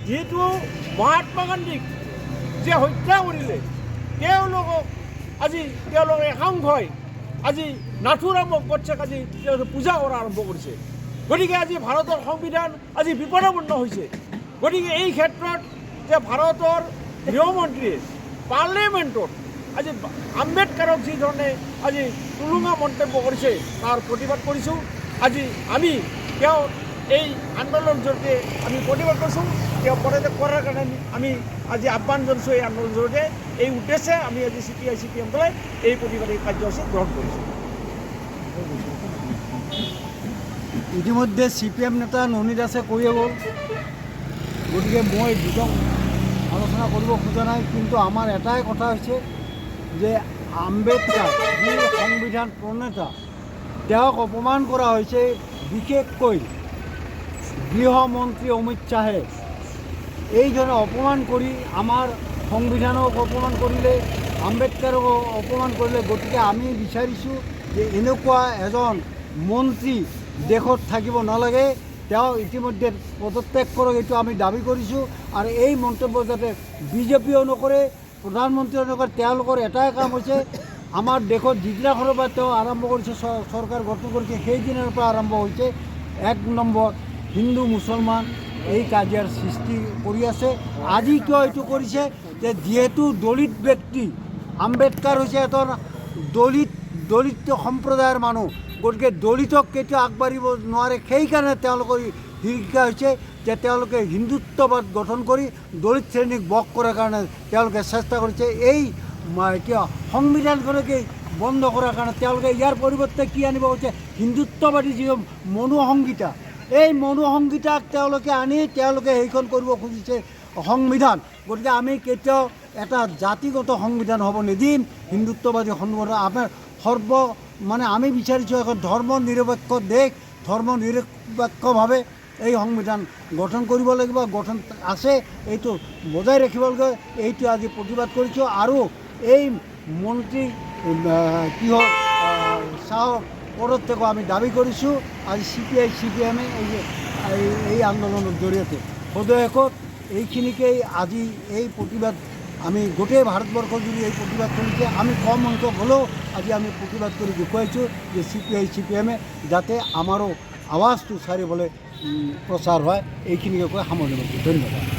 যিটো মহাত্মা গান্ধীক যে হত্যা কৰিলে, তেওঁলোকক আজি তেওঁলোকৰ একাংশই আজি নাথুৰাম গডছেক আজি তেওঁলোকে পূজা কৰা আৰম্ভ কৰিছে। গতিকে আজি ভাৰতৰ সংবিধান আজি বিপদাপন্ন হৈছে। গতিকে এই ক্ষেত্ৰত যে ভাৰতৰ গৃহমন্ত্ৰীয়ে পাৰ্লিয়ামেণ্টত আজি আম্বেদকাৰক যি ধৰণে আজি টুলুঙা মন্তব্য কৰিছে, তাৰ প্ৰতিবাদ কৰিছোঁ। আজি আমি তেওঁ এই আন্দোলন জৰিয়তে আমি প্ৰতিবাদ কৰিছোঁ। তেওঁ পদত্যাগ কৰাৰ কাৰণে আমি আজি আহ্বান জনাইছোঁ। এই আন্দোলন জৰিয়তে, এই উদ্দেশ্যে আমি আজি চিপিআই চিপিএম দলে এই প্ৰতিবাদী কাৰ্যসূচী গ্ৰহণ কৰিছোঁ। ইতিমধ্যে চিপিএম নেতা ননী দাসে কৈয়ে গ'ল, গতিকে মই বিতং আলোচনা কৰিব খোজা নাই। কিন্তু আমাৰ এটাই কথা হৈছে যে আম্বেদকাৰ যি সংবিধান প্ৰণেতা, তেওঁক অপমান কৰা হৈছে। বিশেষকৈ গৃহমন্ত্ৰী অমিত শ্বাহে এই ধৰণে অপমান কৰি আমাৰ সংবিধানক অপমান কৰিলে, আম্বেদকাৰক অপমান কৰিলে। গতিকে আমি বিচাৰিছোঁ যে এনেকুৱা এজন মন্ত্ৰী দেশত থাকিব নালাগে। তেওঁ ইতিমধ্যে পদত্যাগ কৰক, এইটো আমি দাবী কৰিছোঁ। আৰু এই মন্তব্য যাতে বিজেপিয়েও নকৰে, প্ৰধানমন্ত্ৰীয়েও নকৰে। তেওঁলোকৰ এটাই কাম হৈছে, আমাৰ দেশত যিদিনাখনৰ পৰা তেওঁ আৰম্ভ কৰিছে, চৰকাৰ গঠন কৰিছে, সেইদিনাৰ পৰা আৰম্ভ হৈছে এক নম্বৰ হিন্দু মুছলমান এই কাজিয়াৰ সৃষ্টি কৰি আছে। আজি কিয় এইটো কৰিছে যে যিহেতু দলিত ব্যক্তি, আম্বেদকাৰ হৈছে এজন দলিত সম্প্ৰদায়ৰ মানুহ, গতিকে দলিতক কেতিয়াও আগবাঢ়িব নোৱাৰে। সেইকাৰণে তেওঁলোকৰ হিংসা হৈছে যে তেওঁলোকে হিন্দুত্ববাদ গঠন কৰি দলিত শ্ৰেণীক বশ কৰাৰ কাৰণে তেওঁলোকে চেষ্টা কৰিছে। এই কিয় সংবিধানখনকেই বন্ধ কৰাৰ কাৰণে তেওঁলোকে ইয়াৰ পৰিৱৰ্তে কি আনিব কৈছে, হিন্দুত্ববাদী যি মনুসংহিতা, এই মনুসংহিতাক তেওঁলোকে আনি তেওঁলোকে সেইখন কৰিব খুজিছে সংবিধান। গতিকে আমি কেতিয়াও এটা জাতিগত সংবিধান হ'ব নিদিম। হিন্দুত্ববাদী সংবিধান আমাৰ সৰ্ব মানে আমি বিচাৰিছোঁ এখন ধৰ্ম নিৰপেক্ষ দেশ, ধৰ্ম নিৰপেক্ষভাৱে এই সংবিধান গঠন কৰিব লাগিব। গঠন আছে, এইটো বজাই ৰাখিব লাগিব। এইটো আজি প্ৰতিবাদ কৰিছোঁ। আৰু এই মন্ত্ৰী কিহৰ শ্বাহৰ পদত্যাগো আমি দাবী কৰিছোঁ আজি চিপিআই চিপিএমে এই আন্দোলনৰ জৰিয়তে। সদৌ শেষত এইখিনিকেই আজি এই প্ৰতিবাদ আমি গোটেই ভাৰতবৰ্ষ জুৰি এই প্ৰতিবাদ চলিছে। আমি কম সংখ্যক হ'লেও আজি আমি প্ৰতিবাদ কৰি দেখুৱাইছোঁ যে চিপিআই চিপিএমে যাতে আমাৰো আৱাজটো চাৰিওফালে প্ৰচাৰ হয়। এইখিনিকে কৈ সামৰণি মাৰিছোঁ। ধন্যবাদ।